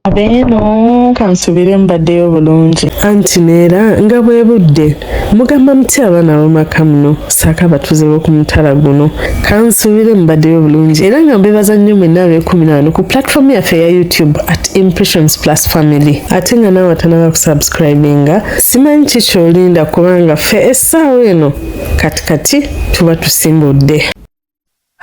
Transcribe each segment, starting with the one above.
Abeeno kansubire mbaddeyo bulungi. Anti neera nga bwe budde mugamba mutya abaana ab'amaka muno ssaako abatuuze b'oku mutala guno. Kansubire mbaddeyo bulungi era nga mbebaza nnyo mwenna abeekumira wano ku platform yaffe eya YouTube at Impressions Plus Family. Ate nga naawe atanaba kusubscribinga simanyi ki ky'olinda kubanga ffe essaawa eno kati kati tuba tusimbudde.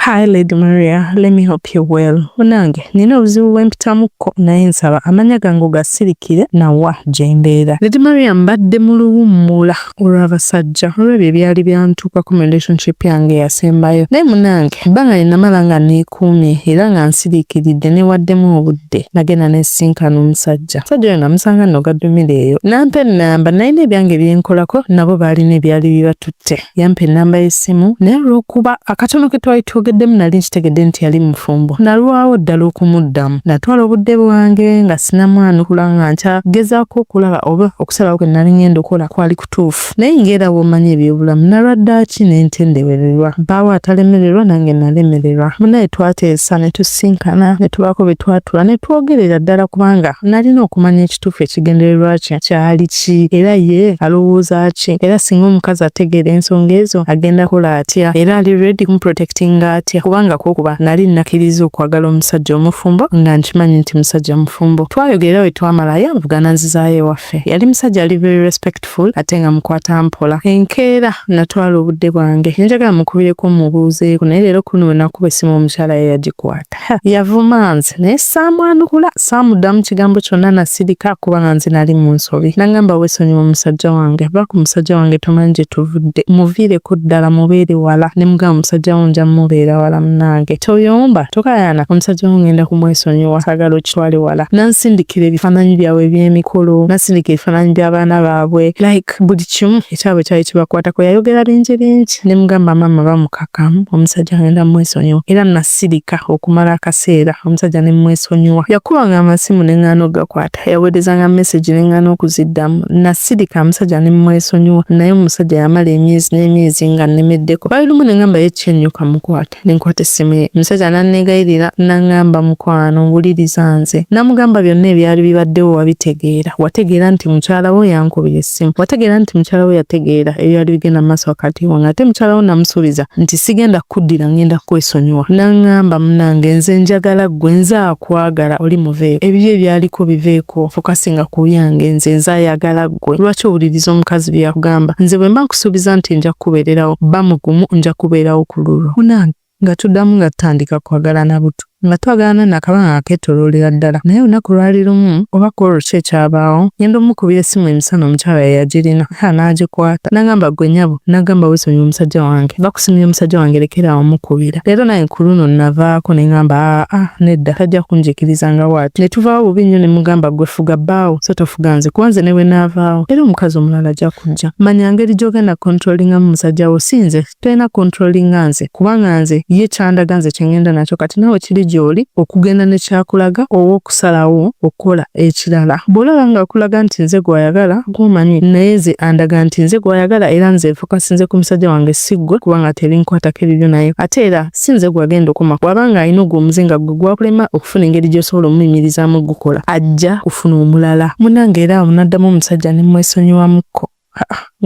Hi Lady Maria, let me hope you well. Munange, nina obuzibu bwe mpitamuko naye nsaba amanya gange ogasirikire nawa gye mbeera. Lady Maria, mbadde mu luwummula olw'abasajja olw'ebyo ebyali byantuukako mu relationship yange eyasembayo. Naye munange, ebbanga lye namala nga neekuumye era nga nsiriikiridde neewaddemu obudde, nagenda ne nsisinkana omusajja. Omusajja oyo namusanga nno gaddumira eyo. N'ampa ennamba, nalina ebyange bye nkolako nabo baalina ebyali bibatutte. Yampa ennamba y'essimu naye olw'okuba akatono ke twali twogeddemu nali nkitegedde nti yali mufumbo, nalwawo ddala okumuddamu. Natwala obudde bwange nga sinamwanukula nga nkyagezaako okulaba oba okusalawo kwe nali ngenda okukola kwali kutuufu. Naye ng'era bw'omanyi ebyobulamu, nalwadde ki ne ntendewererwa. Mpaawo atalemererwa, nange nalemererwa. Munnaye twateesa ne tusisinkana ne tubaako bye twatula ne twogerera ddala kubanga nalina okumanya ekituufu ekigendererwa kye kyali ki era ye alowooza ki era singa omukazi ategeera ensonga ezo agenda kukola atya era ali ready kumuprotectinga atya kubanga kwokuba nali nakkiriza okwagala omusajja omufumbo nga nkimanyi nti musajja mufumbo. Twayogera we twamala yanvuga n'anzizaayo ewaffe. Yali musajja ali very respectful ate nga mukwata mpola. Enkeera natwala obudde bwange ne njagala mukubireko mubuuzeeko naye leero kuno we nakuba essimu omukyala ye yagikwata. Yavuma nze naye saamwanukula, saamuddamu kigambo kyonna, nasirika kubanga nze nali mu nsobi. N'angamba, "Weesonyiwe omusajja wange, va ku musajja wange, tomanyi gye tuvudde, muviireko ddala, mubeere wala." Ne mugamba, "Omusajja wo nja mmubeera wala munnange, toyomba, tokaayana, omusajja wo ngenda kumwesonyiwa, saagala okitwale wala." N'ansindikira ebifaananyi byabwe eby'emikolo, n'ansindikira ebifaananyi by'abaana baabwe, like buli kimu ekyabwe kyali kibakwatako. Yayogera bingi bingi ne mugamba, "Maama, bamukakamu, omusajja ngenda mmwesonyiwa." Era nasirika okumala akaseera, omusajja ne mmwesonyiwa. Yakubanga amasimu ne ŋŋaana okugakwata, yaweerezanga message ne ŋŋaana okuziddamu. Nasirika, omusajja ne mmwesonyiwa. Naye omusajja yamala emyezi n'emyezi nga nnemeddeko. Lwali lumu ne ŋŋamba ye kyennyuka mukwate, ne nkwata essimu ye. Omusajja n'anneegayirira n'aŋŋamba, "Mukwano, wuliriza nze." N'amugamba, "Byonna ebyali bibaddewo wabitegeera, wategeera nti mukyala wo yankubira essimu, wategeera nti mukyala wo yategeera ebyali bigenda mu maaso wakati wange, ate mukyala wo namusuubiza nti sigenda kuddira, ngenda kwesonyiwa." N'aŋŋamba, "Munnange, nze njagala ggwe, nze akwagala, oli muveeko, ebibyo ebyaliko biveeko, focusinga ku byange, nze nze ayagala ggwe. Lwaki owuliriza omukazi bye yakugamba? Nze bwe mba nkusuubiza nti nja kukubeererawo, ba mugumu, nja kubeerawo ku lulwo." Munnange, nga tuddamu nga tutandika kwagalana buto, nga twagalana nakabanga akeetooloolera ddala. Naye olunaku lwali lumu oba ku olwo ki ekyabaawo, ngenda omukubira essimu emisana, omukyala ye yagirina ha n'agikwata n'agamba, "Ggwe nnyabo." N'agamba, "Weesonyiwe omusajja wange, bakusimira omusajja wange, lekeraawo mukubira." Leero naye ku luno navaako ne ŋŋamba, "Aa, nedda, tajja kunjikirizanga bw'ati." Ne tuvaawo bubi nnyo ne mugamba, "Ggwe fuga bbaawo so tofuga nze, kuba nze ne bwe naavaawo era omukazi omulala ajja kujja. Manya ngeri gy'ogenda controllingamu musajja wo, si nze, tolina controllinga nze, kubanga nze ye kyandaga nze kye ŋŋenda nakyo. Kati naawe kiri gy'oli okugenda ne kyakulaga oba okusalawo okukola ekirala. Bw'olaba nga akulaga nti nze gw'ayagala, gw'omanyi, naye nze andaga nti nze gw'ayagala era nze nfocusinze ku musajja wange, si ggwe, kubanga tebinkwatako ebibyo. Naye ate era si nze gw'agenda okoma. Bw'aba ng'alina ogwo omuze nga ggwe gwakulema okufuna engeri gy'osobola omuyimirizaamu gukola, ajja kufuna omulala." Munnange, era awo naddamu omusajja ne mmwesonyiwamukko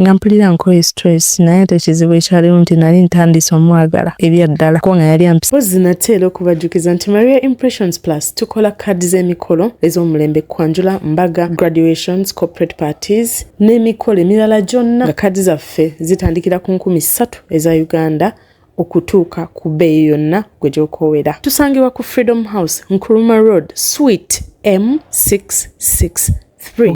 nga mpulira nkoye stress, naye ate ekizibu ekyaliwo nti nali ntandise omwagala ebyaddala kubanga yali ampisa. Mpozzi nate era okubajjukiza nti Maria Impressions Plus tukola kaadi z'emikolo ez'omulembe, kwanjula, mbaga, graduations, corporate parties n'emikolo emirala gyonna, nga kaadi zaffe zitandikira ku 3000 eza Uganda okutuuka ku bbeeyi yonna gwe gy'okoowera. Tusangibwa ku Freedom House, Nkrumah Road, Suite M663.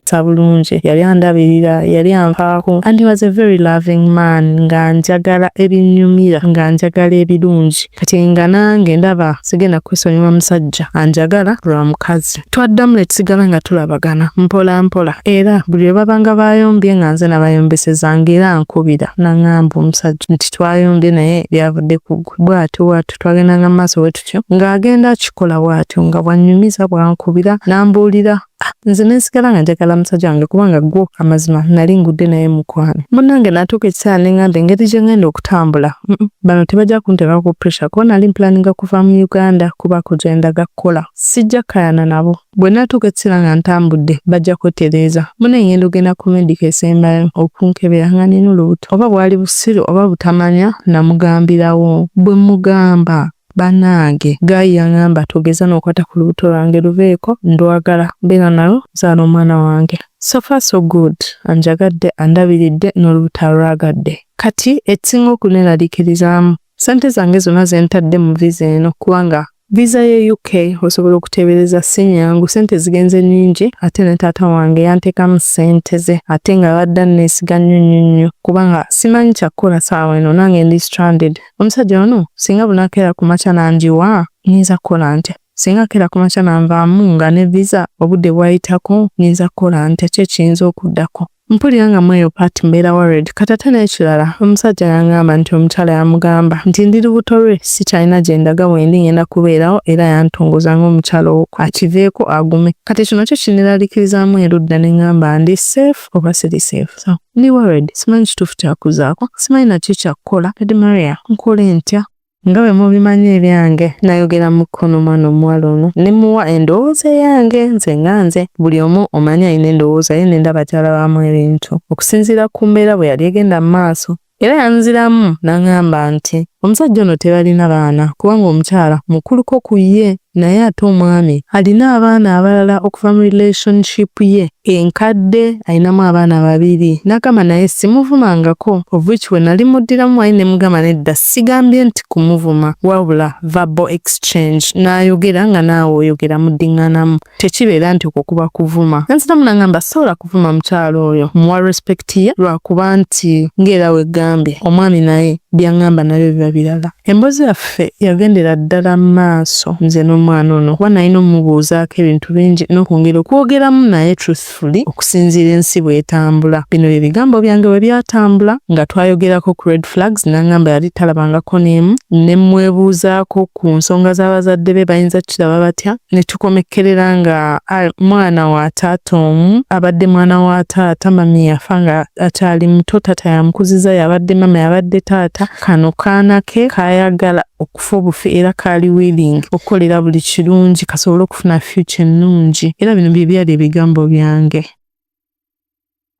Ta bulungi, yali andabirira, yali anfaako and he was a very loving man, nga njagala ebinyumira, nga njagala ebirungi. Kati nga nange ndaba sigenda kwesonyiwa musajja anjagala lwa mukazi. Twaddamu ne tusigala nga tulabagana mpola mpola, era buli lwe babanga bayombye nga nze nabayombeseza nga era ankubira n'aŋŋamba omusajja nti twayombye naye byavudde ku ggwe, bw'atyo bw'atyo. Twagendanga mu maaso bwe tutyo, ng'agenda akikola bw'atyo nga bw'annyumiza, bw'ankubira n'ambuulira. Nze ne nsigala nga njagala musajja wange kubanga gwo amazima nali ngudde naye mukwano. Munnange natuuka ekiseera ne ngamba engeri gye ngenda okutambula bano tebajja kunteekako pressure kuba nali mpulaninga kuva mu Uganda kubaako gye ndaga kukola. Sijja kukayana nabo. Bwe naatuuka ekiseera nga ntambudde bajja kwetereeza. Munne ngenda ogenda ku medical esembayo okunkebera nga nina olubuto. Oba bwali busiru oba butamanya namugambirawo. Bwe mmugamba bannange guy yangamba togeza n'okwata ku lubuto lwange luveeko ndwagala mbeera nalwo nzaala omwana wange. So far so good anjagadde andabiridde n'olubuto alwagadde. Kati ekisinga okuneeraliikirizaamu ssente zange zonna ze ntadde mu visa eno kubanga Visa ye UK osobola okuteebereza si nnyangu, ssente zigenze nnyingi ate ne taata wange yanteekamu ssente ze ate nga abadde anneesiga nnyo nnyo nnyo kubanga simanyi kya kukola ssaawa eno nange ndi stranded. Omusajja ono singa bunakeera ku makya n'angiwa nnyinza kukola ntya? Singa akeera ku makya n'anvaamu nga ne visa obudde bwayitako nnyinza kukola ntya? Ki ekiyinza okuddako? Mpulira nga mweyo part mbeera worried kati ate n'ekirala omusajja yangamba nti omukyala yamugamba nti ndi lubuto lwe sikyalina gye ndaga wendi ngenda kubeerawo era yantongoza ng'omukyala okwo akiveeko agume kati ekyo nakyo kinneeraliikirizaamu erudda ne ngamba ndi safe oba siri safe so ndi worried simanyi kituufu kyakuzaako simanyi naki kyakukola Lady Maria nkole ntya? Nga bwe mubimanyi ebyange nayogeramuko n'omwana omuwala ono ne mmuwa endowooza eyange nze nga nze. Buli omu omanyi alina endowooza ye ne ndaba gy'alabamu ebintu okusinziira ku mbeera bwe yali egenda mu maaso. Era yanziramu n'ang'amba nti omusajja ono tebalina baana kubanga omukyala mukuluko ku ye naye ate omwami alina abaana abalala okuva mu relationship ye enkadde alinamu abaana babiri n'agamba naye simuvumangako of which we nali muddiramu wali ne mugamba nedda sigambye nti kumuvuma wabula verbal exchange n'ayogera nga naawe oyogera muddinganamu tekibeera nti okwo kuba kuvuma. Yanziramu n'angamba sobola kuvuma mukyala oyo muwa respect ye lwakuba nti ng'era wegambye omwami naye by'angamba nabyo biba birala. Emboozi yaffe yagendera ddala mu maaso nze n'omwana ono kuba nalina omubuuzaako ebintu bingi n'okwongera okwogeramu naye truthfully okusinziira ensi bw'etambula. Bino bye bigambo byange bwe byatambula nga twayogerako ku red flags n'angamba yali talabangako n'emu ne mmwebuuzaako ku nsonga z'abazadde be bayinza kukiraba batya ne tukomekkerera nga mwana wa taata omu abadde mwana wa taata mami yafa nga akyali muto taata yamukuziza yabadde mama yabadde taata kano kaana ke kayagala okufa obufi era kaali willing okukolera buli kirungi kasobole okufuna future ennungi era bino bye byali ebigambo byange.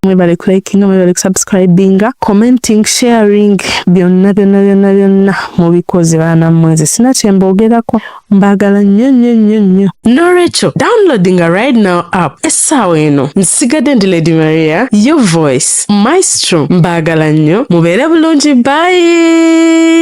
Mwebale kulikinga, mwebale kusubscribinga, commenting, sharing, byonna byonna byonna byonna mubikoze baana mmwe nze sina kye mboogerako mbaagala nnyo nnyo nnyo nnyo. Nolwekyo downloadinga right now app essaawa eno nsigadde ndi Lady Maria, your voice maestro mbaagala nnyo mubeere bulungi bye.